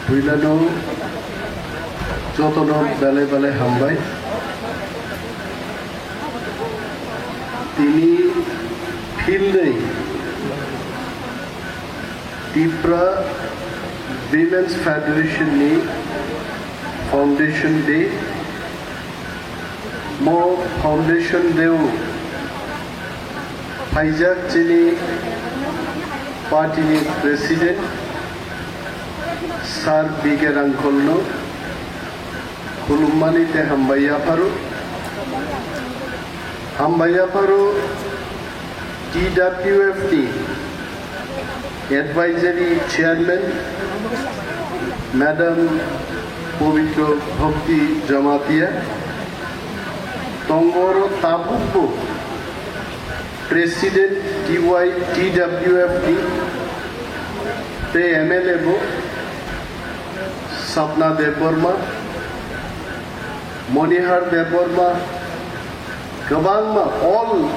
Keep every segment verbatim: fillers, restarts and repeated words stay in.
Puilano jotono belai belai hambai. Tini philnwi Tipra Women's Federation ni Foundation Day. Mo Foundation Day o phaijak chini party ni President Sir B K Rangkol no khulummani tei hambai yapharo. Hambai yapharo T W F ni Advisory Chairman Madam Pabitra Bhakti Jamatia, tongoro tabukbo President T Y T W F ni tei M L A bo Sapna Debbarma, Monihar Debbarma, kwbangma all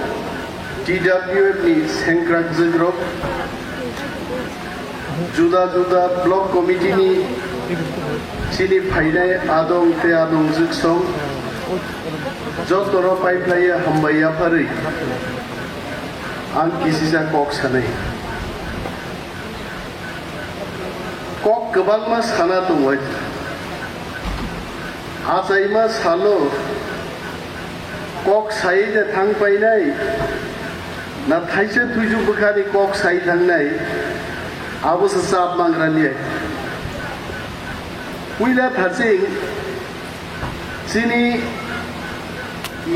T W F ni sengkrakjwk rok, juda juda block committee ni chini phainai adong tei adongjwk song jotono paiphlaiya hambai yapharwi ang kisisa kok sanai. Kok kwbangma sana tongwi. Achaima salo kok sai de thang painai, na thaisa thuisu bwkhani kok sai thangnai, abo se chap mangrani. Puila thaching chini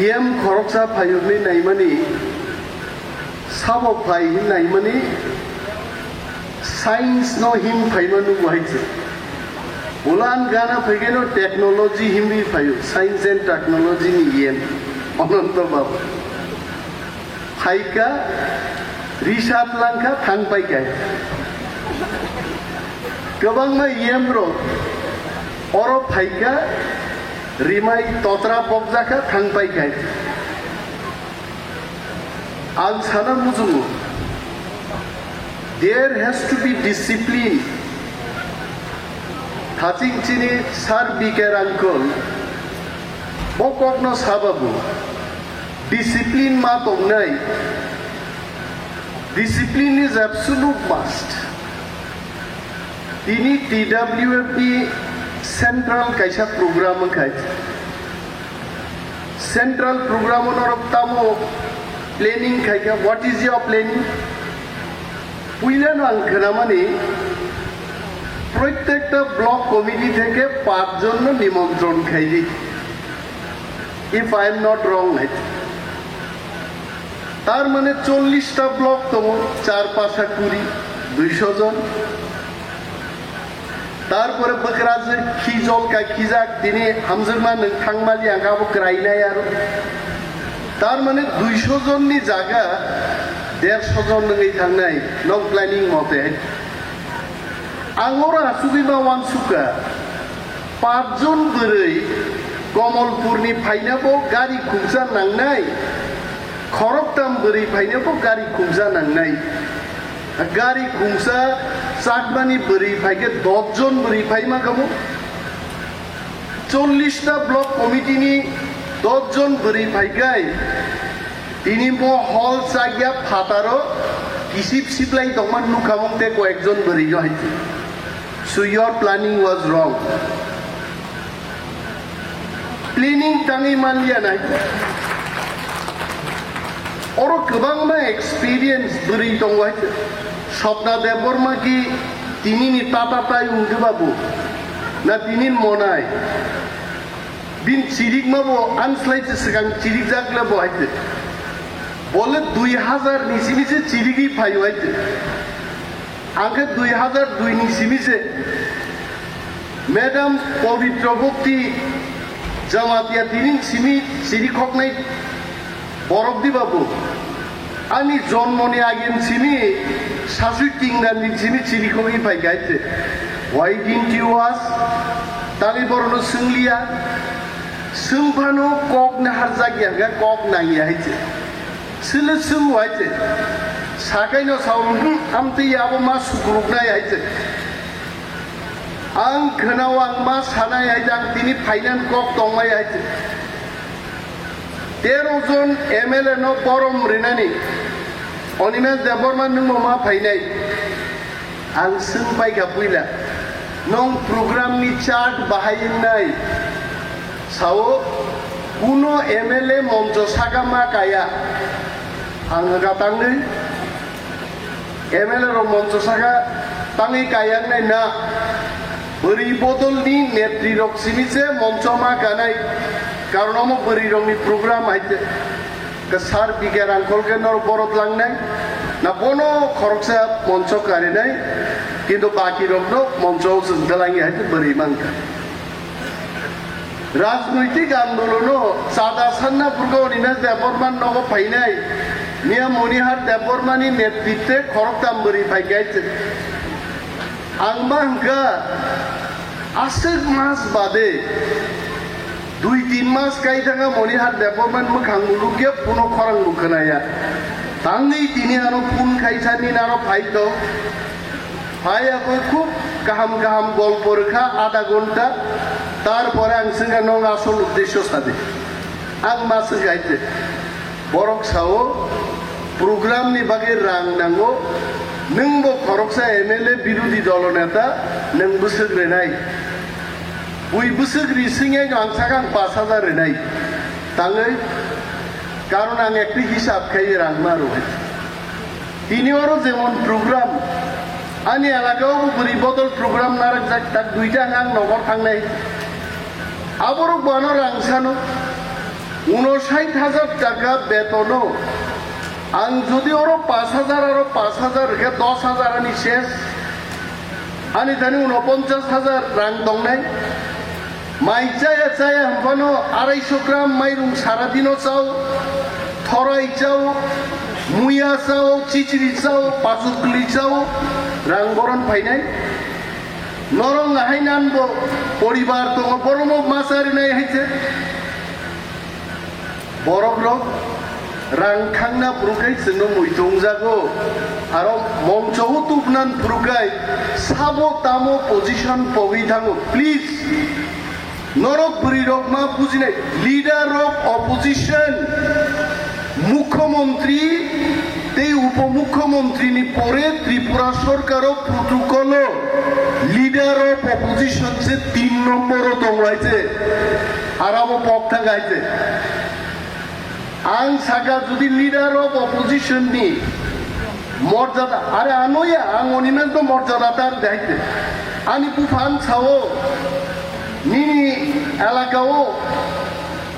yem khoroksa phayokni naimani sabo phai hin naimani science no him phaima nugo hai se. Ulan gana phaikeno technology himwi phaio, science and technology ni yem. Ananto Babu. Phaika, risat langkha, thang paikai. Kwbangma yem rok oro phaika, rimai totra pokjakha, thang paikai. Ang sana muchungo, there has to be discipline. Thaching chini Sir B K Rangkol bo kokno sababu, discipline ma tongnai. Discipline is absolute must. Tini T W F ni central kaisa program wngkha. Central program norok tamo planning khaikha, what is your planning? Puila no ang khnamani, prottekta block committee theke pach jon no nimontron khaidi, if I am not wrong, hai. Tar mane chollish ta block tongo, char pasa kuri, duisho jon. Tarpore bwkrajwk khijol ka khijak, tini hamjakma nwng thangmali ang abo krainai aro. Tar mane duisho jonni jaga dersho jon nwngwi thangnai, nok planning mote. Ang oro asugwi ma wansukha, pach jon bwrwi Komolpurni phainabo gari khungsa nangnai, khoroktam bwrwi phainabo gari khungsa nangnai. Gari khungsa chakmani bwrwi phaikhe dos jon bwrwi phaima kamo. Chollish ta block committee ni dos jon bwrwi phaikai. Tini mo hall chakya phataro kisip siplai tongma nukha mung tei koyek jon bwrwi no hai. So your planning was wrong. Planning tangwi manliya nai. Oro kwbangma experience bwrwi tongo hai. Swapna Debbarma ki tinini tata tai wngkhe babu. Na tinin monai. Bin chirikma bo anslai se swkang chirikjak le bo hai. Bole dui hazar ni simi se chirigwi phaio hai. Ang khe dui hazar dui ni simi se Madam Pabitra Bhakti Jamatia tini simi chiri khoknai borok di babu. Ani jonmoni age ni simi sasui tingrani simi chiri khogwi phai gai se. Why didn't you ask? Tangwi borokno swngliya. Swngphano kok naharjak ya hwnkhe kok nangya hai se. Sile swng wai se. Sakaino sao, "Hmm, amtwi abo ma sukruknai," hai se. Ang khwnao ang ma sanai hai, ang tini phainani kok tongmai hai. Tero jon M L A no borom rinani Animesh Debbarma nwngbo ma phainai. Ang swng paikha puila, nwng program ni chart bahai wngnai? Sao, kuno M L A moncho saka ma kaya. Ang hwnkha tangwi M L A rok moncho saka tangwi kaya wngnai na? Bwrwi bodol ni netri rok simi se moncho ma kanai. Karon omo bwrwi rok ni program hai te. Ka sar bigya rangkhol khe norok borot langnai, na bono khoroksa moncho karinai, kintu baki rokno moncho o chwng dalangya hai bwrwi mankha. Rajnoitik andolono chada sanna purgo Animesh Debbarma nogo phainai, Miya Monihar Debbarma ni netritwe khoroktham bwrwi phaikha hai chwng. Ang ma hwnkha, aswk mas bade, dui tin mas kai thangkha Monihar Debbarma ni mwkhang bo nukya, phone o khorang bo khwnaya. Tangwi tini ano phone khaisa, nini aro phai tong. Phai akoi khub kaham kaham golpo rwkha, adha ghonta. Tarpore ang swngkha, nwng asol uddesyo sadi. Ang ma swngkha hai se. Borok sao, program ni bagwi rang nango, nwng bo khoroksa M L A birodhi dolo neta, nwng bwswk renai. Bui bwswk ri swngya no ang sakha ang pash hajar renai. Tangwi, karon ang ekti hisab khai rang ma rw hai. Tini oro jemon program, ani elaka o bo bwrwi bodol program narwkjak, tak duita ang nogor thangnai. Aborok bo ano rang sano. Uno sait hajar taka betono ang jodi oro pash hajar aro pash hajar rwkhe dos hajar ani ses, ani thani uno ponchas hajar rang tongnai. Mai chaya chaya hwnphano araisho gram mairung sara dino chao, thorai chao, muya chao, chichiri chao, pachukli chao, rang boron phainai. Norok nahai nan bo poribar tongo, borokno ma charinai hai se. Borok rok rang khangna phuru khai chwngno mui tongjago. Aro moncho o tubnan phuru khai sabo tamo position pogwi thango. Please, norok bwrwi rok ma bujinai. Leader of opposition, mukhyamantri tei upomukhyamantri ni pore Tripura sorkar o protocol o leader of opposition se tin nombor o tong lai se. Arabo pok thang hai se. Ang saka jodi leader of opposition ni morjada, are anoya, ang Animesh no morjada tar dai te. Ani buphan sao, nini elaka o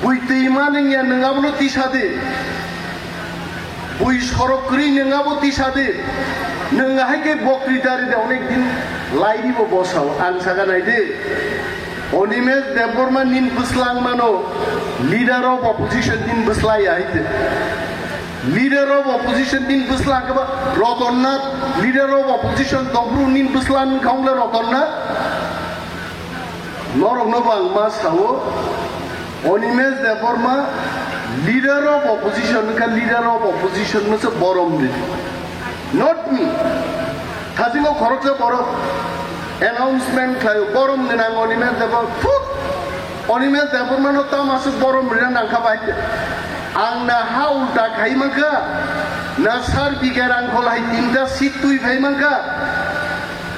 bui twi manengya, nwng abono tisa de. Bui sorok kwrwi nwng abo tisa de. Nwng hai khe bokri dari de, onek din lairi bo bosao. Ang saka nai de. Animesh Debbarma nin bwslang mano, leader of opposition nin bwslai ya hai te. Leader of opposition nin bwslang khe ba Ratan Nath, leader of opposition tongphuru nin bwslang kha wng le Ratan Nath. Norokno bo ang ma sao, Animesh Debbarma leader of opposition wngkha, leader of opposition no se borom ridi. Not me. Thasingo khoroksa borok announcement khlaio, borom gwnang Animesh Debbarma. Thut! Animesh Debbarma no tamo aswk borom rina nangkha bai. Ang na ha ulta khai mankha, na sar bigha rangkhol hai tinta seat twi phai mankha.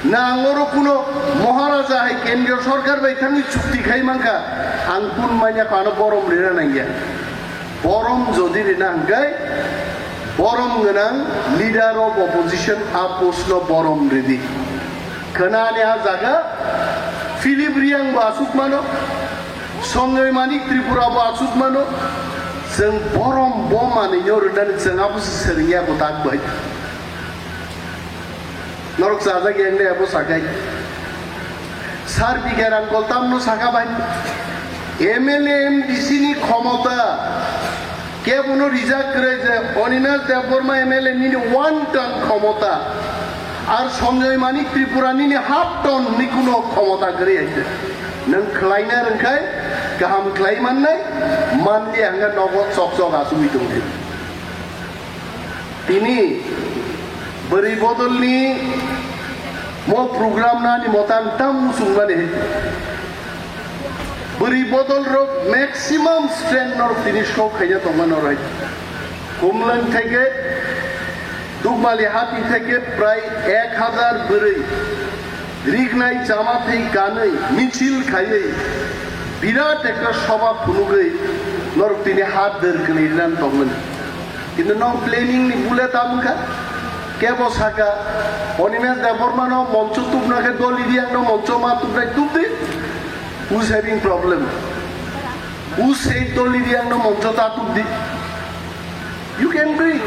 Na ang oro kuno Maharaja hai kendriyo sorkar bai thangwi chukti khai mankha, ang kun manya kha ano borom rina nangya. Borom jodi rina hwnkhe, borom gwnang leader of opposition a post no borom ridi. Khwnani a jaga Philip Riyang bo aswk mano, Sanjoy Manik Tripura bo aswk mano, chwng borom bo manwi no rwnani chwng abo se swrwngya bo tak bai. Norok chajak yang de abo sakai. Sar bigha rangkhol tamno saka bai. M L A M D C ni khomota kebono rijak kwrwi je Animesh Debbarma M L A nini one ton khomota. Ar Sanjoy Manik Tripura nini half ton ni kuno khomota kwrwi hai je. Nwng khlaina rwngkhai kaham khlai mannai, manliya hwnga nogo chok chok asugwi tongdi. Tini bwrwi bodolni Mo program nani motan tam musung mani hai. Bwrwi bodol rok maximum strength norok tini show khaina tongma norok hai. Kumlang theke Dukmali hati theke prai ek hazar bwrwi rignai chama thei kanwi michil khaiwi birat ekta soba phunugwi norok tini hat der kwlwi ran tongmani. Kintu nong planning ni bule tam wngkha. Kebo saka, Animesh Debbarma no moncho tubna khe Dolly Reang no moncho ma tubnai tubdi. Who's having problem? Who said Dolly Reang no moncho ta tubdi? You can bring.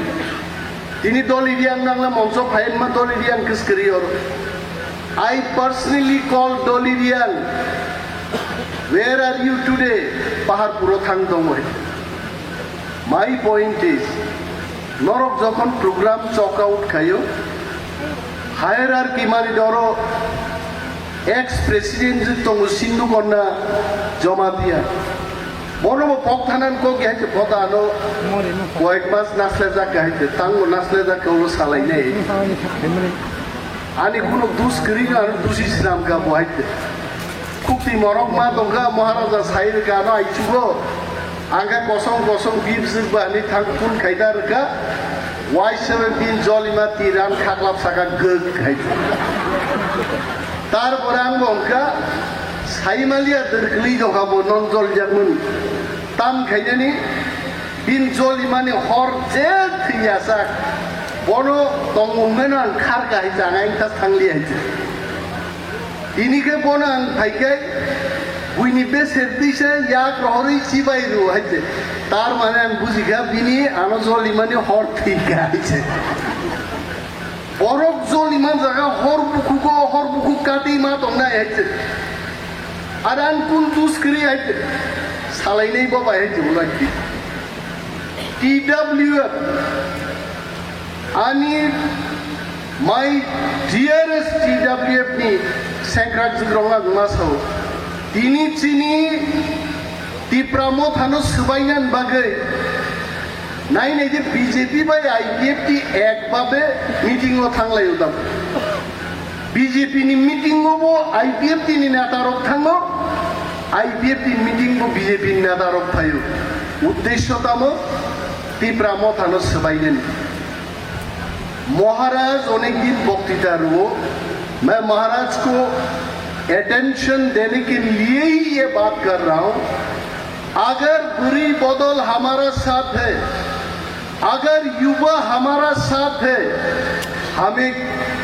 Tini Dolly Reang nangla moncho phayen ma Dolly Reang kiskiri or. I personally call Dolly Reang. Where are you today? Paharpuro thang tongoi. My point is, norok jokhon program chok out khayo, hierarchy mari doro ex president je tongo Sindhu Konna Jamatia. Bono bo pok thanan kok ya je pota ano koyek mas nasle jak hai je, tango nasle jak ulo salai nei. Ani kuno dus kri ano dusi sinam ka bo hai je. Khukti morok ma tongkha, Maharaja sai rwkha ano aichugo. Ang khe kosong kosong bip jwk ba hinwi thang phun khai da rwkha. Waisa bai bini jolima tiran khaklap saka gwk khai. Tarpore ang bo wngkha, saimaliya dwrkwlwi dongkha bo non joljakmani. Tam khainani bini jolimani hor je thwi yasak. Bono tong wngmano ang kharka hai je, ang ayang tas thangli hai je. Tini khe bono ang phai khe buini beser twi se yak rohorwi chibai rw hai se. Tar mane ang buji kha bini ano jolimani hor thwi kha hai se. Borok joliman jaga hor bukugo hor bukuk kati ma tongnai hai se. Ar ang kun dus kwrwi hai se. Salainai bo bai hai se ulai di. T W F. Ani my dearest T W F ni sengkrak jikrok ang ma sao. Tini chini Tipra Motha no swbainani bagwi nai nai je B J P bai I P F T ek babe meeting o thanglai o tamo. B J P ni meeting o bo I P F T ni neta rok thango, I P F T meeting bo B J P ni neta rok phaio. Uddesho tamo Tipra Motha no swbainani. महाराज अनेक दिन वक्तृता रुओ, मैं महाराज को अटेंशन देने के लिए ही ये बात कर रहा हूं। अगर बुरी बदल हमारा साथ है, अगर युवा हमारा साथ है, हमें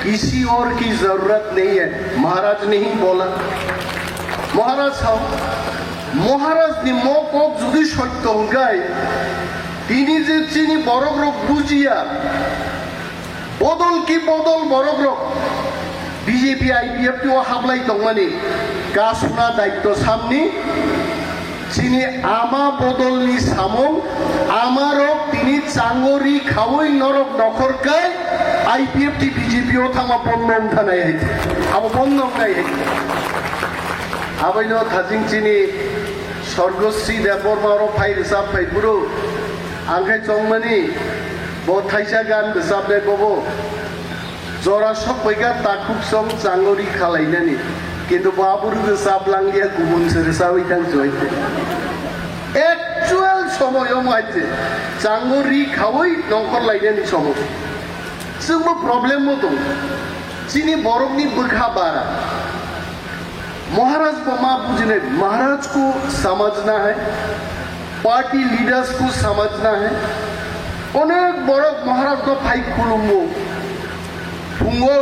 किसी और की जरूरत नहीं है। महाराज ने ही बोला। महाराज साहब, महाराज ni mo kok jodi sotto hwnkhe, tini je chini borok rok bujiya, bodol ki bodol borok rok B J P I P F T o hablai tongmani kasuna daitto samni chini ama bodolni samung amarok tini changori khaui norok nokhor kai I P F T B J P o thangma ponno wngthanai hai abo ponno wngnai hai abaino thajing chini Sorgosri Debbarma oro phai rwchap phai bwrwi ang khai chongmani bo thaisa gan rwchapnai bobo. Jora sok bai kha takhuk song changori khalainani. Kintu bo aborok rwchap langya, kubun se rwchawi thang choi. Actual somoy omo hai se changori khawi nongkhor lainani somoy. Chwngbo problem bo tongo. Chini borokni bwkha bara. महाराज को माँ पूजने, महाराज को समझना है, party leaders को समझना है। अनेक बड़क महाराज को फाइक खुलुमो। फुंगो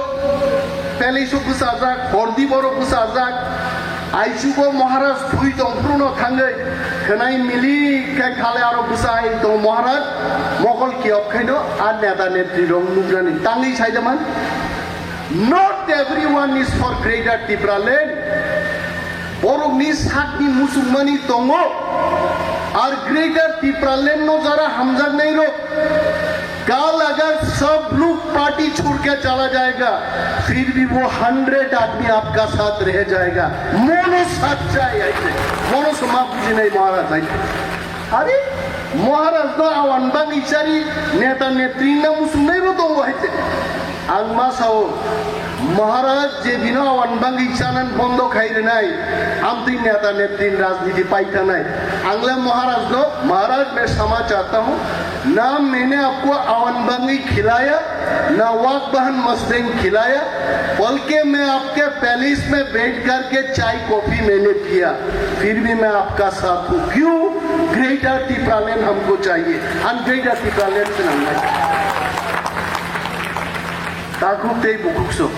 पैलेसो को साजाक, हरदी बड़ो को साजाक, आइसुगो महाराज थुई तंफ्रुनो थांगे, खनाई मिली के खाले आरो बुसाई तो महाराज, मोगल की अखेनो, आ नेता नेत्री रोंग नुग्रानी, तांगी साइजमान। Not everyone is for Greater Tipraland. Borokni sakni muchungmani tongo. Ar Greater Tipraland no jara hamjaknai rok, कल अगर सब लोग पार्टी छोड़ के चला जाएगा, फिर भी वो हंड्रेड आदमी आपका साथ रह जाएगा। Mono sachai aise, mono soma bujinai Maharaj aise. Are, Maharaj no awan bang ichari neta netri na muchungnai ro tongo aise. Ang ma sao, Maharaj je dino awan bangwi chanan bondo khai rwnai, amtwi neta netrin rajniti pai thanai. Ang le Maharaj no, Maharaj main samachar chahta hu, na maine aapko awan bangwi khilaya, na wak bahan masteng khilaya, balki main aapke palace mein baith karke chai coffee maine piya, phir bhi main aapka saath hu. Kyun? Greater Tipraland humko chahiye. Hum Greater Tipraland se nangnai. Takhuk tei bukhuk so.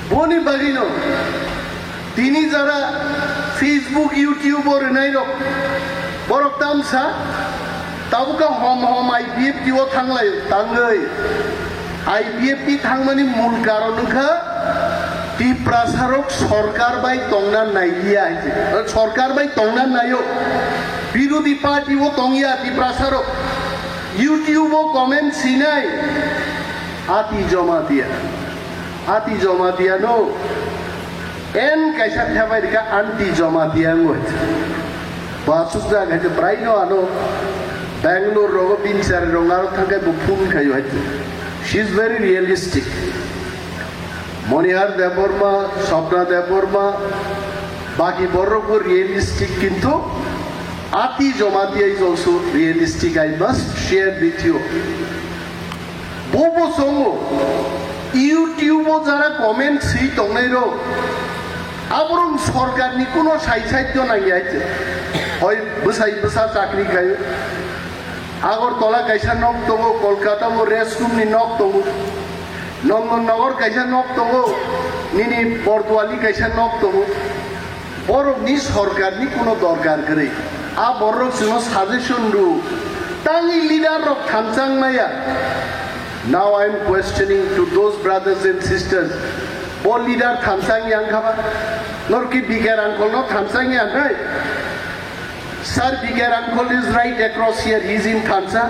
Boni bagwino tini jara Facebook, YouTube o rwnai rok, borok tamsa tabukha hom hom I P F T o thanglai tangwi. I P F T thangmani mul karon wngkha Tiprasarok sorkar bai tongna nailiya hai se. Sorkar bai tongna naio. Birodhi party o tongya Tiprasarok. YouTube o comment sinai. Ati Jamatia. Ati Jamatia no. En kaisa thepai rika anti Jamatia ngo. Basuk jaga je prai no ano. Bangalore rogo bin sari rong aro thangkai bo phone khayo hai. She is very realistic. Monihar Debbarma, Swapna Debbarma, baki borok bo realistic kintu Ati Jamatia is also realistic, I must share with you. Bo bo songo, YouTube o jara comment si tongnai rok, aborok sorkar ni kuno sai sai to nang yai te. Hoi bwsai bwsa chakri khai. Agartala kaisa nok tongo, Kolkata o restroom ni nok tongo, Nandan Nagar kaisa nok tongo, nini Borduali kaisa nok tongo. Borok ni sorkar ni kuno dorkar kwrwi. A borok chwngno suggestion rw. Tangwi leader rok thanchang maya. Now I am questioning to those brothers and sisters. Bo leader thanchang yang khaba? Norki Bikar uncle no thanchang yang hai? Sir, Bikar uncle is right across here, he is in Thansa.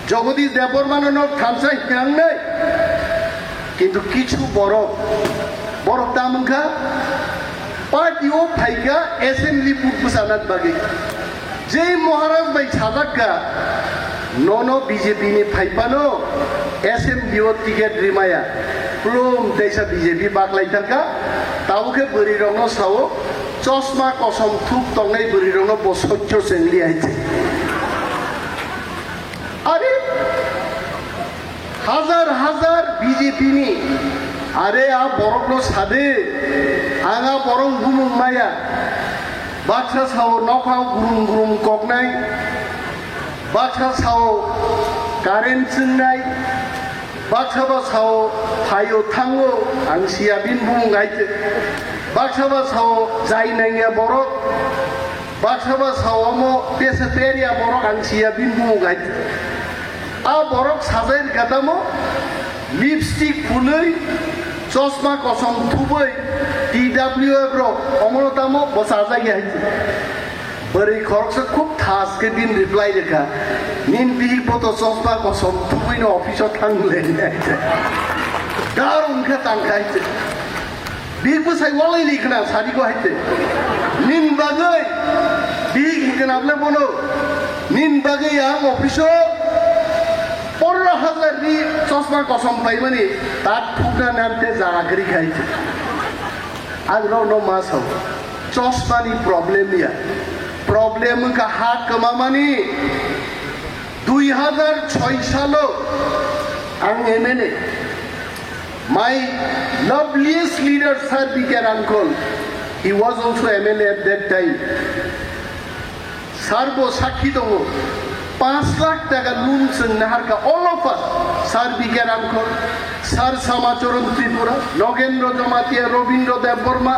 Jagadish Debbarma no nok Thansa hinangnai. Kintu kichu borok, borok tamungkha, party o phaikha assembly vote bwsana bagwi. Jei Maharaj bai sajakka, nono B J P ni phaipano assembly o ticket rimaya. Plum teisa B J P baklai thangkha, tabukhe bwrwi rokno sao, Chosma kosom thuk tongnai bwrwi rokno bo sotyo chengli hai se. Are, hajar hajar B J P ni, are a borokno sade, ang a borok bumung maya, baksa sao nokha gurum gurum koknai, baksa sao current chwngnai, baksa ba sao phaio thango, ang siya bin bumung hai te. Baksa ba sao jai nangya borok, baksa ba sao omo tesa teria borok, ang siya bin bumung hai te. A borok sajai rikha tamo lipstick phulwi, chosma kosom thubwi, T W F rok omono tamo bo sajai hai te. Bwrwi khoroksa khub thas khe bini reply rwkha, "Nini bihik bo to chosma kosom thubwino office o thang le." Dar wngkha tangkha hai se. Bihik bwsai walai li khna sadi ko hai se. Nini bagwi bihik hingkhe nable bono. Nini bagwi ang office o pondro hajar ni chosma kosom paimani tak thukna nante jaga kwrwi kha hai se. Ang rokno ma sao, chosmani problem ya. Problem wngkha ha kwmamani. Dui hajar choi salo ang M L A. My loveliest leader, Sir B K Rangkhol, he was also M L A at that time. Sir bo sakhi tongo, panch lakh taka loan chwng naharkha, all of us, Sir B K Rangkhol, Sir Samacharan Tripura, Nogendra Jamatia, Rabindra Debbarma,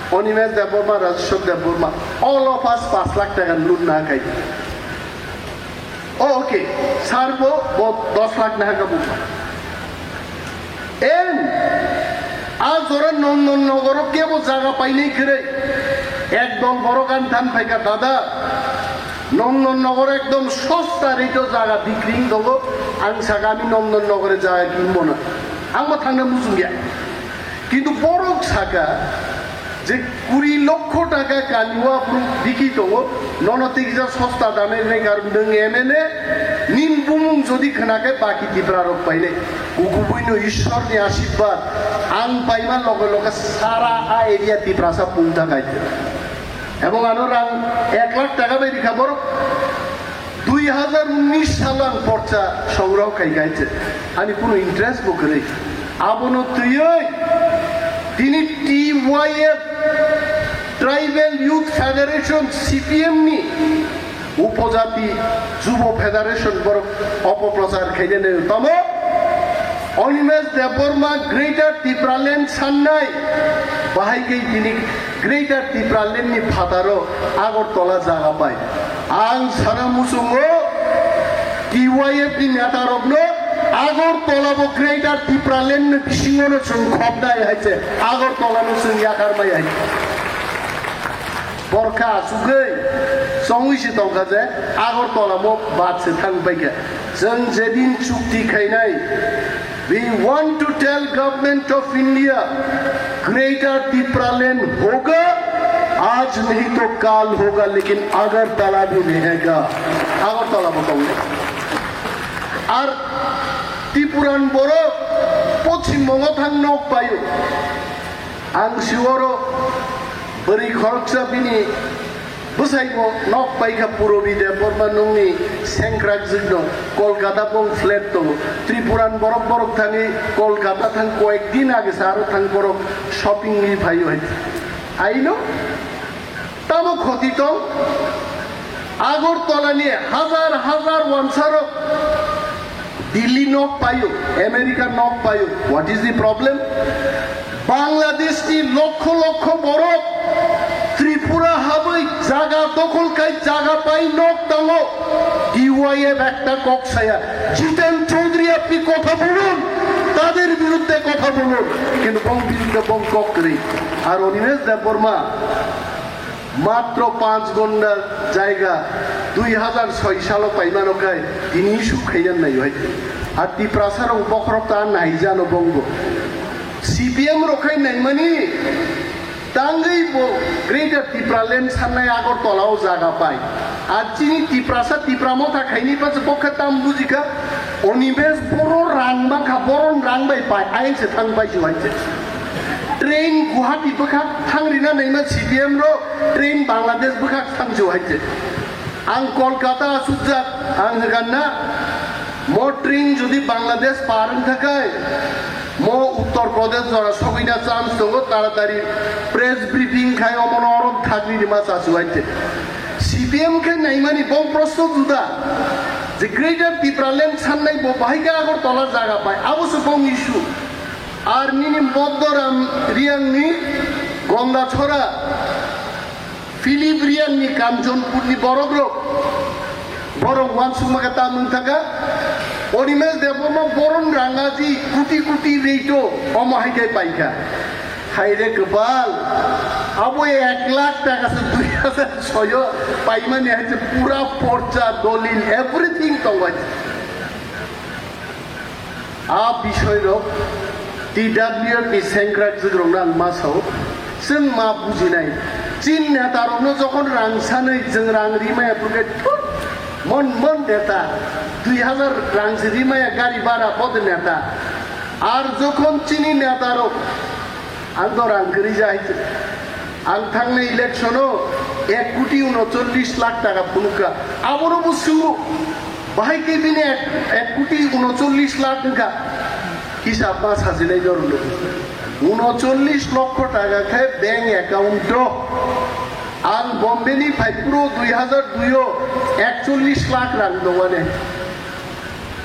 Animesh Debbarma, Rajeshwar Debbarma, all of us panch lakh taka loan naharkha. Oh, okay, Sir bo, bo dos lakh naharkha bupa. En, a jora Nandan Nagaro kebo jaga painai kwrwi. Ekdol borok ani than phaikha, "Dada, Nandan Nagaro ekdom sosta rate o jaga bikri wng tongo, ang saka ami Nandan Nagaro jaga kinbo na." Ang bo thangna muchung ya. Kintu borok saka, Je kuri lokho taka kaniwa bwrwi biki tongo, nono tikjak sosta danai nai karon nwng M L A, nin bumung jodi khna khe baki Tipra rok painai. Kukubuino Ishwar ni ashirbad ang paima loge loge sara a area Tiprasa pungta kaitor. Ebong ano rang ek lakh taka bai rikha borok. Dui hazar unnish salo ang porcha songroho khai kaitor. Ani kuno interest bo kwrwi. Abono twiwi tini T Y F Tribal Youth Federation, C P M ni Upojati Jubo Federation borok opoprochar khainani tamo. Animesh Debbarma Greater Tipraland sannai bahai khe tini Greater Tipraland ni phataro Agartala jaga pai. Ang sana muchungo T Y F ni neta rokno Agartala bo Greater Tipraland ni bisingo no chwng khobnai hai se Agartala no chwng yakarmai hai. Borkha asugwi chongwi se tongkha je Agartala mo bad se thang paikha. Chwng jedin chukti khainai, we want to tell Government of India, Greater Tipraland hoga, aaj nahi to kal hoga, lekin Agartala bhi rehega. Agartala bo tongo. Ar Tipuran borok Poschim Bongo thang nok paio. Ang sioro bwrwi khoroksa bini bwsai bo nok paikha Purabi Debbarma nungni sengkrak jwkno Kolkata bong flat tongo. Tripuran borok borok thangwi Kolkata thang koyek din age sa aro thang borok shopping ni phaio hai. Aino tamo khoti tong? Agartala ni hazar hazar wansarok Delhi nok paio, America nok paio. What is the problem? Bangladesh ni lokho lokho borok Tripura habwi jaga dokhol khai jaga pai nok tango. D Y F ekta kok saya. Jitan Chaudhary apni kotha bolun, tader biruddhe kotha bolun. Kintu bong biruddhe bong kok kwrwi. Ar Animesh Debbarma Matro panch gonda jaiga dui hazar soi salo paimano khai tini issue khaiya nai hai. Ar Tiprasa rok bokhorok ta naijano bongbo. C P M rok khai naimani tangwi bo Greater Tipraland sannai Agartala o jaga pai. Ar chini Tiprasa Tipra Motha khaini pacha bokha tam bujikha. Animesh boro rang bangkha, boro rang bai pai, ayang se thang pai se hai se. Train Guwahati bwkhak thang rina naima C P M ro train Bangladesh bwkhak thang se hai se. Ang Kolkata asukjak, ang hwkha na, mo train jodi Bangladesh par wngkha khai, mo Uttar Pradesh jora sogwina chance tongo, taratari press briefing khai omono oro thagri rima chasu hai se. C P M khe naimani bo proshno juda je Greater Tipraland sannai bo bahai khe Agartala jaga pai, abo se bong issue. Ar nini Moddoram Riyangni Gondachora, Philip Riyangni Kanchanpurni borokrok, borok uansukma khe ta nwng thaka. Animesh Debbarma boron rangaji kuti kuti reito omo hai khe paikha. Haire kwpal, abo ek lakh taka se dui hazar soyo paimani hai se pura porcha, dolil, everything tongo hai se. A bisoi rok T W F ni sengkrak jwk rok nang ma sao, chwng ma bujinai. Chin neta rok no jokhon rang sanwi chwng rang rimaya phurkhe thut, mon mon neta, dui hazar rang se rimaya gari bhara bo de neta. Ar jokhon chini neta rok Ang to rang kwrwi ja hai se. Ang thangnai election-o ek koti unochollish lakh taka phunukha. Abono bo swngo, bahai khe bini ek, ek koti unochollish lakh wngkha. Hisab ma sajinai norokno. Unochollish lokho taka khe bank account-o. Ang Bombay-ni phai phuru dui hazar dui-o ekchollish lakh rang dongmani.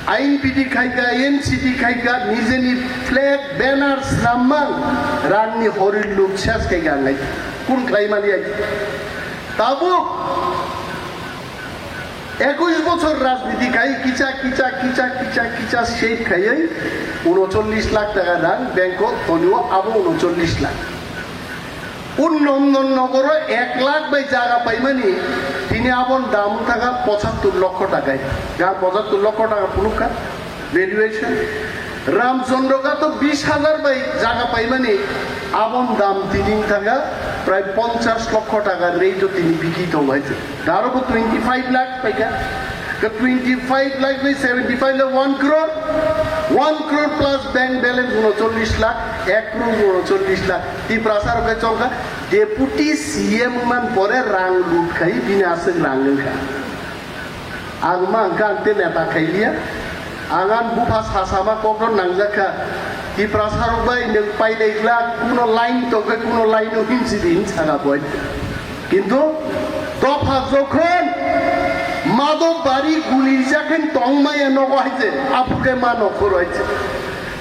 Ain piti khaika, N C T khaika, nijeni flag, banner, snamma, rangni horir luk ses khaika ang nai. Kun khlai mali ai. Tabuk ekush bochor rajniti khai, kicha, kicha, kicha, kicha, kicha, shape khaiwi, unochollish lakh taka rang, bank-o tonio abo unochollish lakh. Unnondon nogoro ek lakh bai jaga paimani, tini abon dam wngkha pochattor lokho taka. Ga pochattor lokho taka phunukha valuation. Ramchandra ga to bis hajar bai jaga paimani, abon dam tini wngkha Prai ponchash lokho taka rate o tini bikhi tongo hai se. Daro bo twenty five lakh paikha. Ka twenty five lakh bai seventy five lakh, one crore. One crore plus bank balance uno chollish lakh, ek crore uno chollish lakh. Tiprasa rok khe chongkha, deputy C M man pore rang lut khai bini aswk rang wngkha. Ang ma hwnkha ang te neta khailiya. Ang ani bupha sasama kokno nangjakha. Tiprasa rok bai nwng pailai glak, kuno line tongkhe kuno line o himsi di hin saka boi. Kintu dopha jokhon Madhobari gulijakhen tongmaya nogo hai se, aphuru khe ma nokhoro hai se.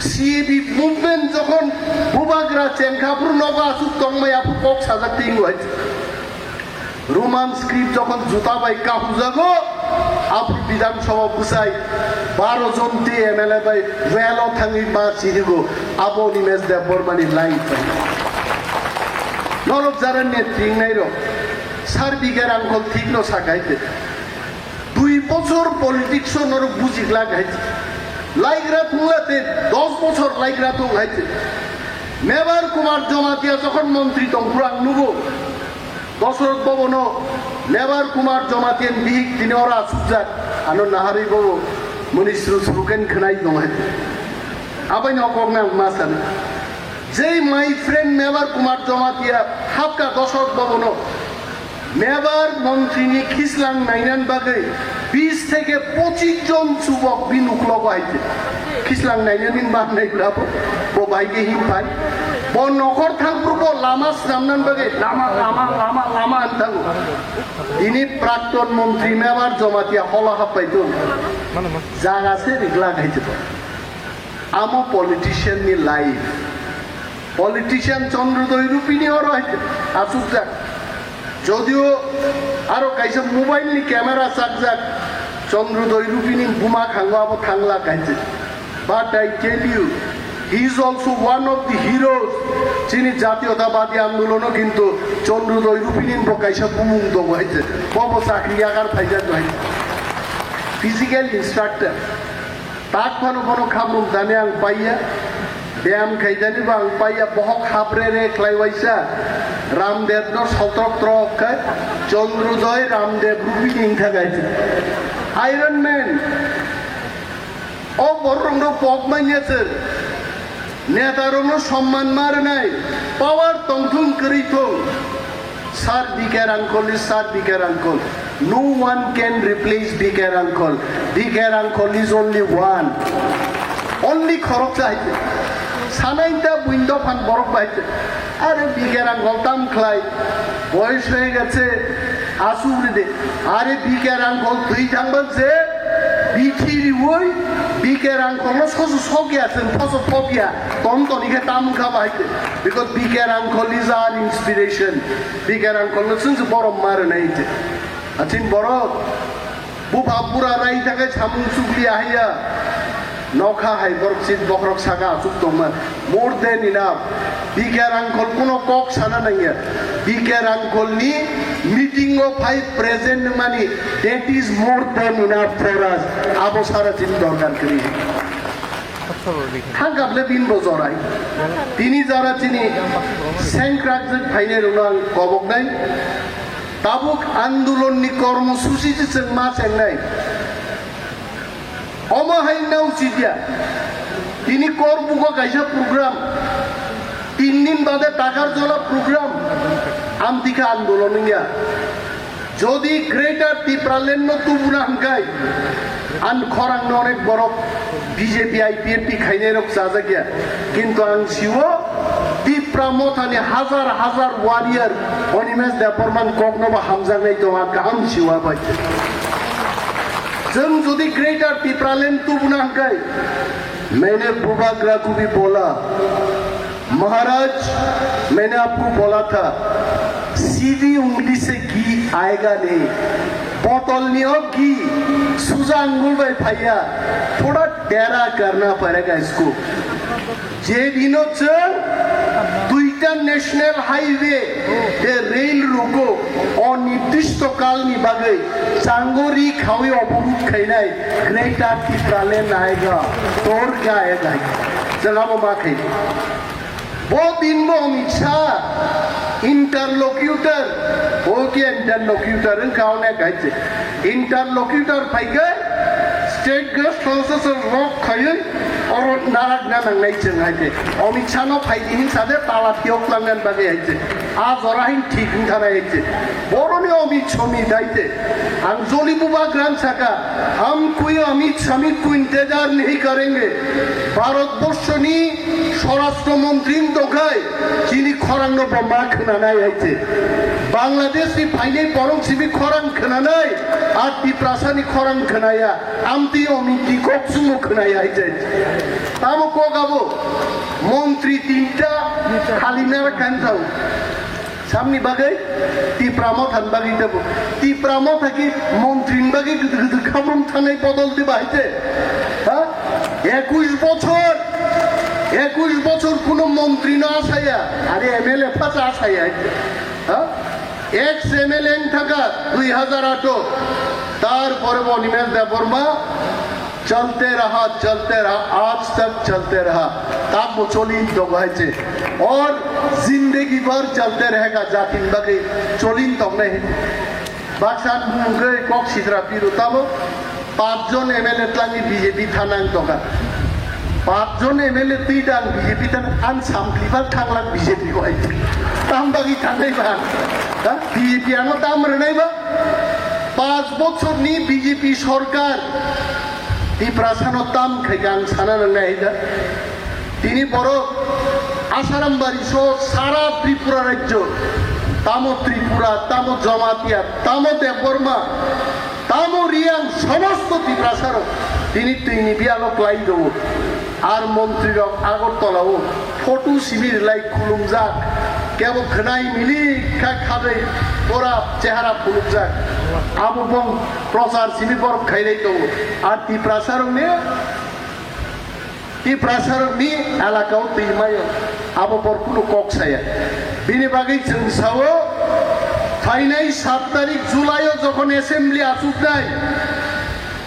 C A B movement jokhon bubagra chengkha aphuru nogo aswk tongmaya aphuru kok sajak tingo hai se. Roman script jokhon juta bai kahujago, aphuru Bidhan Sabha bwsai baro jon T M L A bai well o thangwi ma chirigo, abo Animesh Debbarma ni line bai. Norok jara netri wngnai rok, sar bigha rangkhol thik no sakai te. Dui bochor politics o norok buji glak hai. Laigra thungla te, dos bochor laigra thung hai te. Mebar Kumar Jamatia jokhon montri tongphuru ang nugo. Dosrot Bhabono Mebar Kumar Jamatia ni bihik tini oro achukjak. Ano naharwi bobo muni sru sru khe khwnai tong hai. Abai no kok nang ma sani. Jei my friend Mebar Kumar Jamatia hapka Dosrot Bhabono Mebar montri ni khislang nainan bagwi bis theke pochis jon chubok bini uklogo hai te. Khislang nainani bang nai bla bo, bo bai ke him pai. Bo nokhor thang phuru bo lama swnamnan bagwi lama, lama, lama, lama an thango. Tini prakton montri Mebar Jamatia hola happai tong. Jaga se rigla khai te. Amo politician ni life. Politician Chandrodaya Rupini oro hai te achukjak. Jodio aro kaisa mobile ni camera chakjak, Chandrodaya Rupini buma khango abo thangla kaisa. But I tell you, he is also one of the heroes. Chini Jatiyotabadi Andolono kintu Chandrodaya Rupini bo kaisa bumung tongo hai se. Bo bo chakri yagar phaijak hai. Physical instructor. Tak phano bono khamrung dani ang paiya. Beyam khaidani bo ang paiya. Bohok haprere khlai waisa. Ramdev no sotrok trok khai. Chandrodaya Ramdev Rupini wngkha khai. Iron Man. O borok rok pok manya sir. Neta rok no somman ma rwnai. Power tongthung kwrwi thung. Sir B K Rangkhol is Sir B K Rangkhol. No one can replace B K Rangkhol. B K Rangkhol is only one. Only khoroksa hai se. Sanai ta buindo phan borok bai se. Are B K Rangkhol tam khlai. Boyos hoye geche. Asuk ride. Are B K Rangkhol twi thangban se. Bithi riwoi. B K Rangkhol no sosu sokya sen. Sosu sokya. Ton toni khe tam kha bai se. Because B K Rangkhol is our inspiration. B K Rangkhol no chwng se borom ma rwnai te. Achin borok bupha pura rai thangkhe samung chukli ahaiya. Nokha hai borok chit bokhorok saka achuk tongma. More than enough. B K Rangkhol kuno kok sana nangya. B K Rangkhol ni meeting o phai present mani, that is more than enough for us. Abo sara chini dorkar kwrwi. Thangkable bin bo jorai. Tini jara chini sengkrak jwk phainai rokno ang koboknai. Tabuk andolon ni kormosuchi se chwng ma chengnai. Omo hai na uchit ya. Tini Korbugo kaisa program. Tin din bade Takarjola program. Amtike andolon wngya. Jodi Greater Tipraland no tubuna hwnkhe, ang khorang no onek borok B J P I P F T khainai rok chajak ya. Kintu ang siwo Tipra Motha ni hazar hazar warrior Animesh Debbarma ni kok no bo hamjaknai tongo, ang kaham siwa bai. Chwng jodi Greater Tipraland tubuna hwnkhe, maine bubagra kubi bola. महाराज, मैंने आपको बोला था, सीधी उंगली से घी आएगा नहीं। बोतल नहीं हो घी, सुजा अंगुल भाई भैया, थोड़ा टेढ़ा करना पड़ेगा इसको। Je dino chwng duita national highway de rail rogo onirdisto kalni bagwi changori khawi oborud khainai Greater Tipraland aega, tor khe aega. Chwng abo ma khainai. Bo din bo Amit Shah interlocutor, bo khe interlocutor wngkha, onek hai se. Interlocutor phai khe state guest house o rok khaiwi oro narak na nangnai chwng hai se. Amit Shah no phai di hin sa de tala phiyok langna bagwi hai se. A jora hin thik wngkha nai hai se. Boroni Amit Shah ni dai se. Ang joli bubagra wng saka, hum koi Amit Shah ko intezar nahi karenge. Bharat borshoni Swarashtra Montri wng tongkhai, chini khorang no bo ma khwnanai hai se. Bangladesh ni phainai borok simi khorang khwnanai, a Tiprasa ni khorang khwnaya, amtwi Amit ni kok chwngno khwnaya hai se. Tamo kok abo, montri tinta khali nara kanjao. Samni bagwi Tipra Motha ni bagwi tebo. Tipra Motha ki montri ni bagwi gede gede khamrung thanai bodol diba hai se. Ha? Ekush bochor, ekush bochor kuno montri no asaya, are M L A phacha asaya hai se. Ha? Ex M L A wng thaka dui hazar ato, tarpore bo Animesh Debbarma, chalte raha, chalte raha, aaj tak chalte raha. Tamo choli tongo hai se. Aur zindagi bhar chalte rahega, jati ni bagwi choli tongnai hai se. Baksa mungwi kok sitra piro tamo. Pachjon M L A tlangwi B J P thanang tongkha. Pachjon M L A twi dang B J P than an samplibar thanglak B J P ko ai. Tam bagwi thangnai ba? Ha? B J P ano tam rwnai ba? Pach bochorni B J P sorkar Tiprasano tam khaikha ang sana nangnai hai da. Tini borok Asaram bari so sara Tripura rajyo, tamo Tripura, tamo Jamatia, tamo Debbarma, tamo Riang, somosto Tiprasarok tini twini biyalo klai rwo. Ar montrirok Agartala o photo simi rwlai khulumjak, kebo khwnai mili kha khabai pora chehara khulumjak. Abo bong prochar simi borok khailai tongo. Ar Tiprasarokni Tiprasarokni elakao twi maio, abo bor kunu kok saya. Bini bagwi chwng sao, phainai sat tarik July o jokhon assembly achuknai,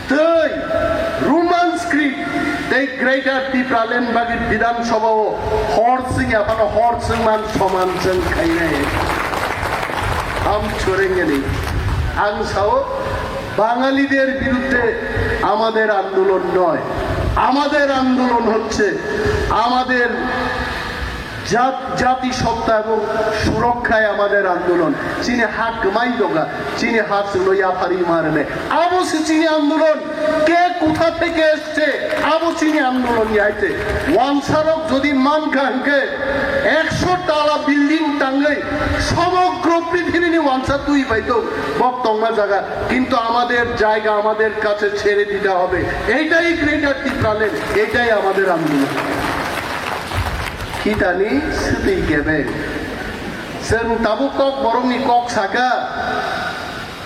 tei Roman script tei Greater Tipraland bagwi Bidhan Sabha o hor chwngya phano hor chwngman soman chwng khainai. Ham chorengani ang sao, বাঙালিদের বিরুদ্ধে আমাদের আন্দোলন নয়, আমাদের আন্দোলন হচ্ছে আমাদের জাত, জাতিসত্তা এবং সুরক্ষায় আমাদের আন্দোলন। Chini ha kwmai doga, chini ha chwngno yapharwi ma rwnai. Abo se chini আন্দোলন. Ke kotha theke এসছে, abo chini আন্দোলন ni hai se. Wansarok jodi mankha hwnkhe ekso tala building tangwi সমগ্র পৃথিবীni wansa twi bai tong, bok tongma jaga. কিন্তু আমাদের জায়গা আমাদের কাছে ছেড়ে দিতে হবে। এটাই গ্রেটার টিপ্রাল্যান্ড, এটাই আমাদের আন্দোলন। Khitani swtwi kebeng. Chwng tabuk kok borokni kok saka,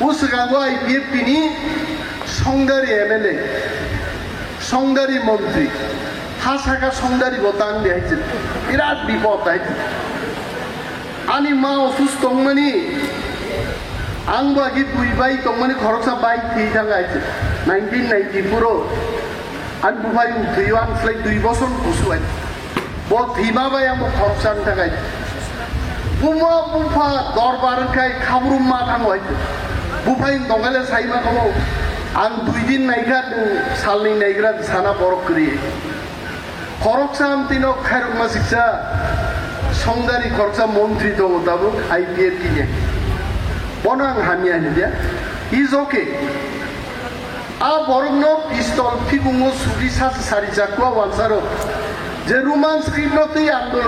o swkango I P F T ni Songdari M L A, Songdari montri, ha saka Songdari bo tang di hai se, birat bipod hai se. Ani ma osusto wngmani, ang bo agi bui bai tongmani khoroksa bai thwi thang hai se. Nineteen ninety-four o ani buphai wng thwio, ang slai dui bosor kusu hai. Bo thwima bai ang bo khoroksa wng thang hai. Buma bupha dorbar wngkhai khabrum ma thango hai se. Buphai wng tongkha le saima kamo, ang dui din naikha, nwng salni naigra sana borok kwrwi. Khoroksa amtwino khairokma siksa Songdari khoroksa montri tongo tabuk I P F T ni. Bono ang hamya hinliya. Is okay. A borokno pistol phikungo suri sasa sari jakwa wansaro. Je Roman script no twi ang bo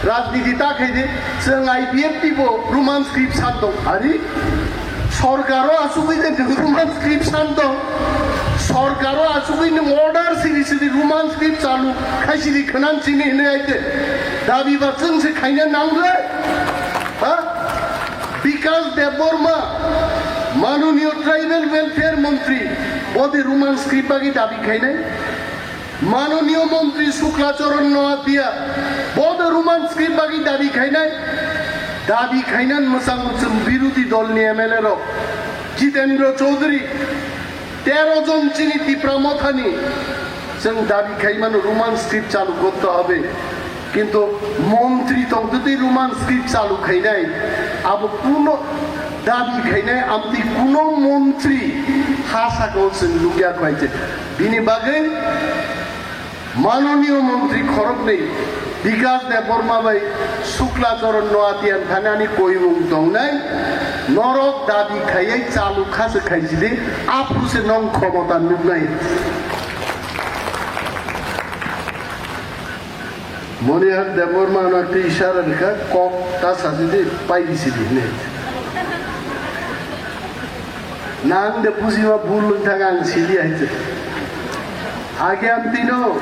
rajniti ta khaidi, chwng I P F T bo Roman script san tong. Ari? Sorkaro achugwi de nwng Roman script san tong. Sorkaro achugwi nwng order siri siri Roman script chanu khai siri khwnan sini hinwi aite. Dabi ba chwng se khaina nang le. Ha? Bikash Debbarma, Manoniyo Tribal Welfare Montri, bodi Roman script bagwi dabi khainai. Manoniyo Montri Shukla Charan Noatia, bodo Roman script bagwi dabi khainai, dabi khainan mwchang mwchwng birodhi dolni M L A rok, Jitendra Chaudhary, tero jon chini Tipra Mothani, chwng dabi khaimano Roman script chalu korte hobe. Kintu montri tongtwi twi Roman script chalu khainai, abo kuno dabi khainai, amtwi kuno montri ha sakao chwng nukya khainai. Bini bagwi manoniyo montri khoroknwi Bikas Debbarma bai Shukla Charan Noatia thanani koimung tongnai, norok dabi khaiwi chalu khaswk khaisidi, aphuru se nong khomota nuknai. Monihar Debbarma no twi isara rikha, kok ta sasidi, pai bisidi hinwi. Nang de bujima bul wng thang ang sili hai se. Age ang tino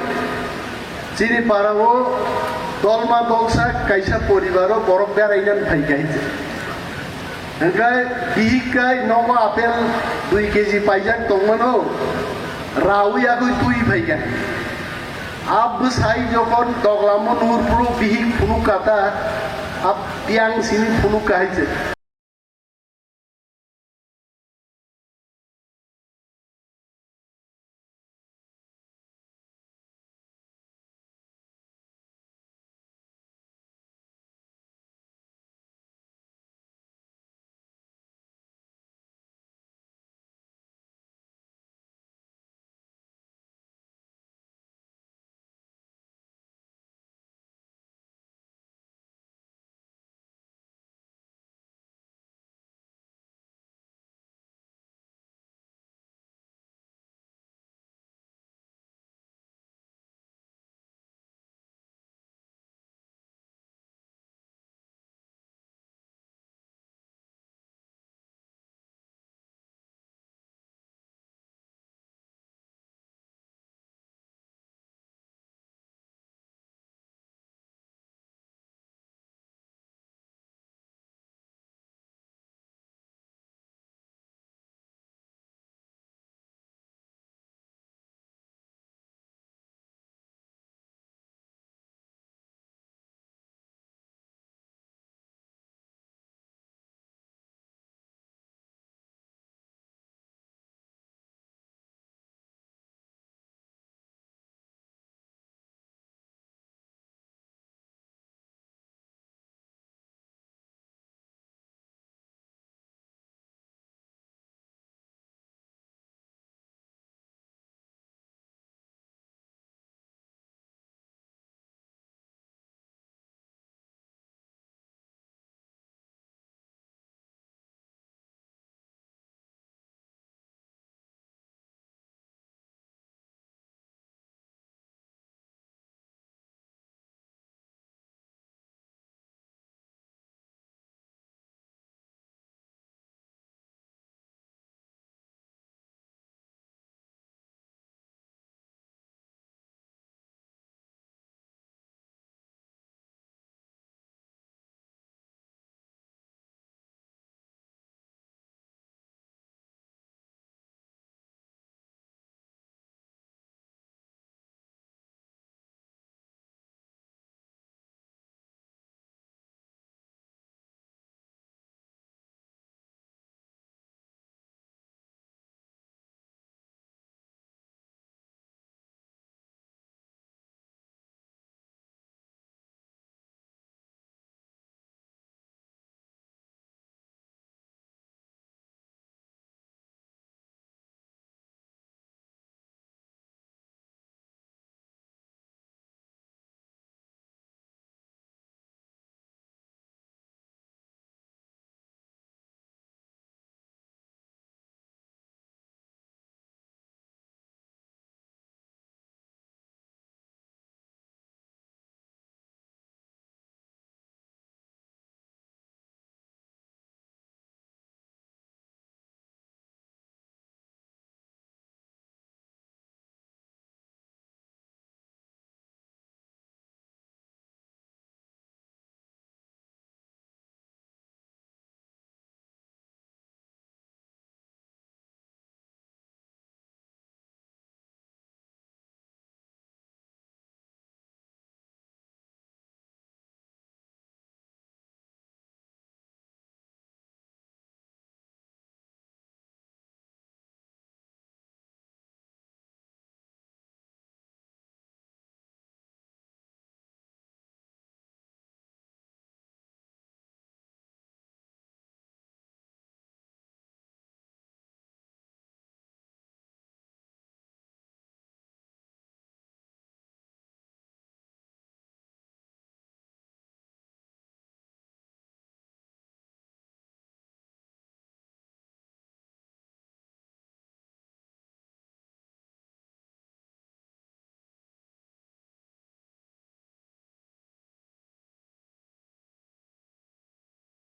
chini para o dolma dolsa kaisa poribar o borok berai nan phai kha hai se. Hingkai bihik kai nogo apel dui keji paijak tongmano, rawi agwi twi phai kha. A bwsai jokon doglamo nurphuru bihik phunuk kata, a piang sini phunuk kahai se.